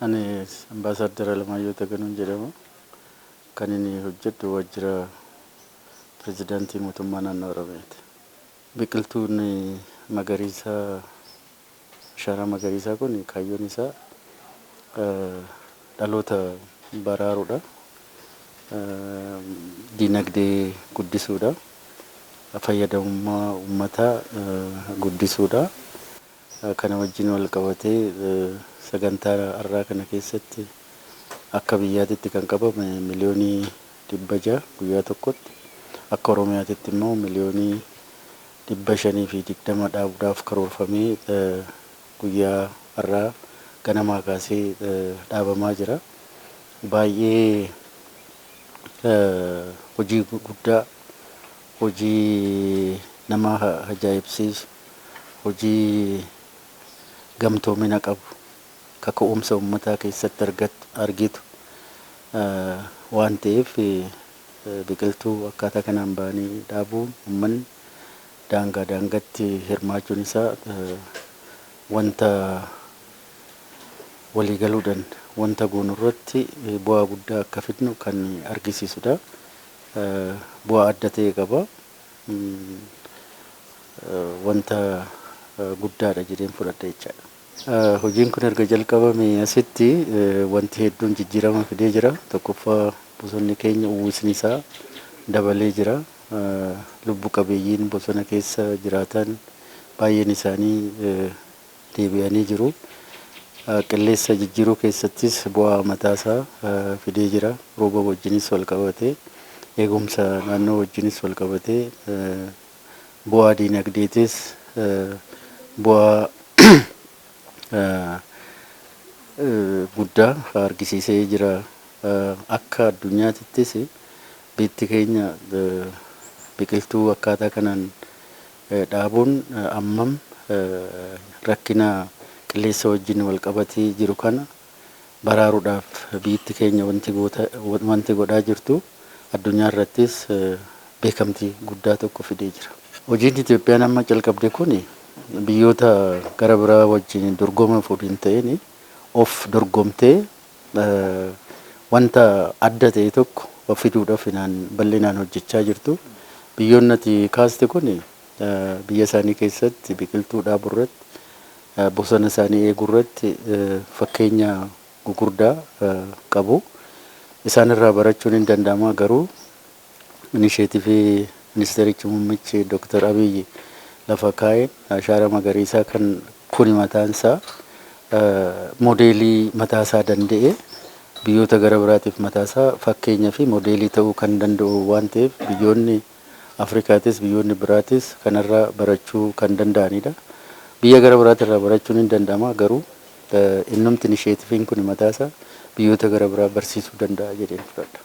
Ani Ambaasaaddar Alamaayyoo Taganuun jedhama. Kan inni hojjedhu waajjira pirezidaantii mootummaa naannoo Oromiyaati. Biqiltuun magariisaa, ashaaraa magariisaa kun kaayyoon isaa dhaloota baraaruudha. Dinagdee guddisuudha. Fayyadamummaa uummataa guddisuudha. Kana wajjin wal qabatee sagantaa har'aa kana keessatti akka biyyaatitti kan qabame miliyoonii 600 guyyaa tokkotti, akka Oromiyaatitti immoo miliyoonii 520 dhaabuudhaaf karoorfamee guyyaa har'aa ganamaa kaasee dhaabamaa jira. Baay'ee hojii guddaa, hojii nama ajaa'ibsiisu, hojii gamtoomina qabu, kaka'umsa uummataa keessatti argitu waan ta'eef, biqiltuu akkaataa kanaan ba'anii dhaabuun, uummanni daangaa daangatti hirmaachuun isaa, wanta waliigaluudhaan wanta goonu irratti bu'aa guddaa akka fidnu kan argisiisudha. Bu'aa adda ta'e qaba. Wanta guddaadha jedheen fudhadha jechaadha. Hojiin kun erga jalqabame asitti wanti hedduun jijjiirama fidee jira. Tokkoffaa, bosonni keenya uwwisni isaa dabalee jira. Lubbu qabeeyyiin bosona keessa jiraatan baay'een isaanii deebi'anii jiru. Qilleensa jijjiiruu keessattis bu'aa mataasaa fidee jira. Rooba wajjinis wal qabatee, eegumsa naannoo wajjinis wal qabatee, bu'aa diinagdeetis, bu'aa guddaa argisiisee jira. Akka addunyaatittis biyyi keenya biqiltuu akkaataa kanaan dhaabuun ammam rakkina qilleensa wajjin wal qabatee jiru kana baraaruudhaaf biyyi keenya wanti godhaa jirtu addunyaa irrattis beekamtii guddaa tokko fidee jira. Hojiin Itoophiyaan amma calqabde kun biyyoota gara biraa wajjin dorgomuuf hin ta'in, of dorgomtee wanta adda ta'e tokko fiduudhaaf bal'inaan hojjechaa jirtu. Biyyoonni ati kaaste kun biyya isaanii keessatti biqiltuu dhaabuu irratti, bosona isaanii eeguu irratti fakkeenya gugurdaa qabu. Isaan irraa barachuun hin danda'ama, garuu initiative ministeerichi muummichi Dr. Abiyyi lafa kaa'een ashaaraa magariisaa kan kuni mataan isaa moodeelii mataa isaa danda'e, biyyoota gara biraatiif mataa isaa fakkeenya fi moodeelii ta'uu kan danda'u waan ta'eef, biyyoonni Afrikaatis biyyoonni biraatis kanarraa barachuu kan danda'anidha. Biyya gara biraatirraa barachuun hin danda'ama, garuu innumti initiativeiin kun mataa isaa biyyoota gara biraa barsiisuu danda'a jedheen fudhadha.